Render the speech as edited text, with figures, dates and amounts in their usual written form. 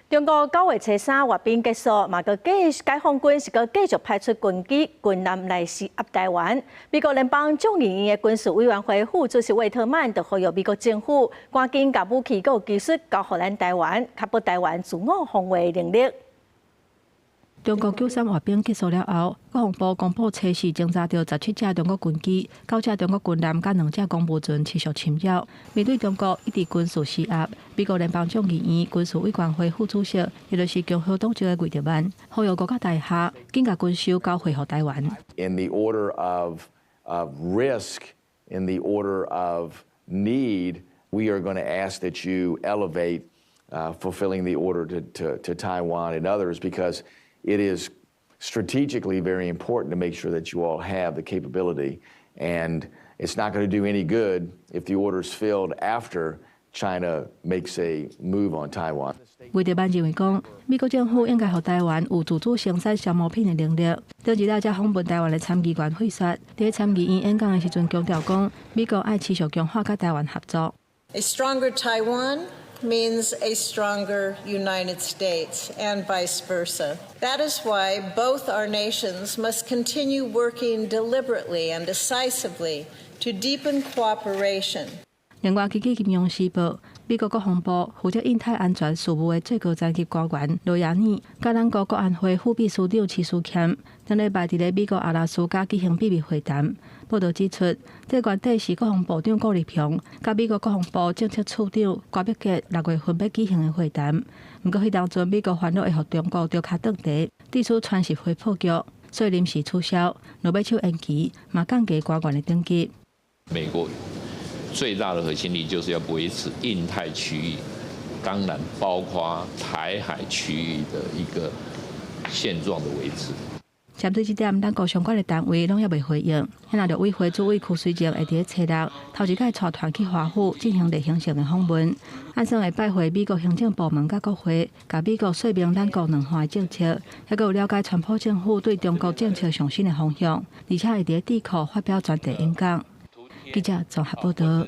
中國9月初3閱兵結束，嘛閣繼續解放軍是閣繼續派出軍機、軍艦來施壓台灣。美國聯邦眾議院的軍事委員會副主席魏特曼就呼籲美國政府趕緊共武器佮技術交予咱台灣，確保台灣自我防衛能力。中國9·3閱兵結束了後，國防部公布初四偵查著17隻中國軍機、9隻中國軍艦佮2隻公務船持續侵擾。面對中國一直軍事施壓，美國聯邦眾議院軍事委員會副主席，也就是共和黨籍的魏特曼，呼籲五角大廈緊共軍售交貨予台灣。 In the order of risk, in the order of need, we are going to ask that you elevate fulfilling the order to Taiwan and others because it is strategically very important to make sure that you all have the capability. And it's not going to do any good if the order is filled after China makes a move on Taiwan. 魏特曼認為講，美國政府應該予台灣有自主生產消磨品的能力。頂一禮才訪問台灣的參議員費雪，佇參議院演講的時陣強調講，美國愛持續強化佮台灣合作。 A stronger Taiwan means a stronger United States and vice versa. That is why both our nations must continue working deliberately and decisively to deepen cooperation. 另外，根據《金融時報》，美國國防部負責印太安全事務的最高層級官員羅亞爾，佮咱國國安會副秘書長徐斯儉，頂禮拜佇咧美國阿拉斯加舉行秘密會談。報導指出，這原底是國防部長顧立雄佮美國國防部政策處長郭麥杰6月份欲舉行的會談。毋過，彼當陣美國煩惱會予中國著跤斷蹄，致使川習會破局，所以臨時取消，落尾手延期，嘛降低官員的等級。美國最大的核心利益就是要維持印太區域，當然包括台海區域的一個現狀的維持。針對這點，咱國相關的單位攏猶未回應。遐陸委會主委柯水正會佇咧初六頭一擺帶團去華府進行例行性的訪問，按算會拜會美國行政部門佮國會，共美國說明咱國兩岸的政策，猶閣有了解川普政府對中國政策上新的方向，而且會佇咧智庫發表專題演講。記者綜合報導。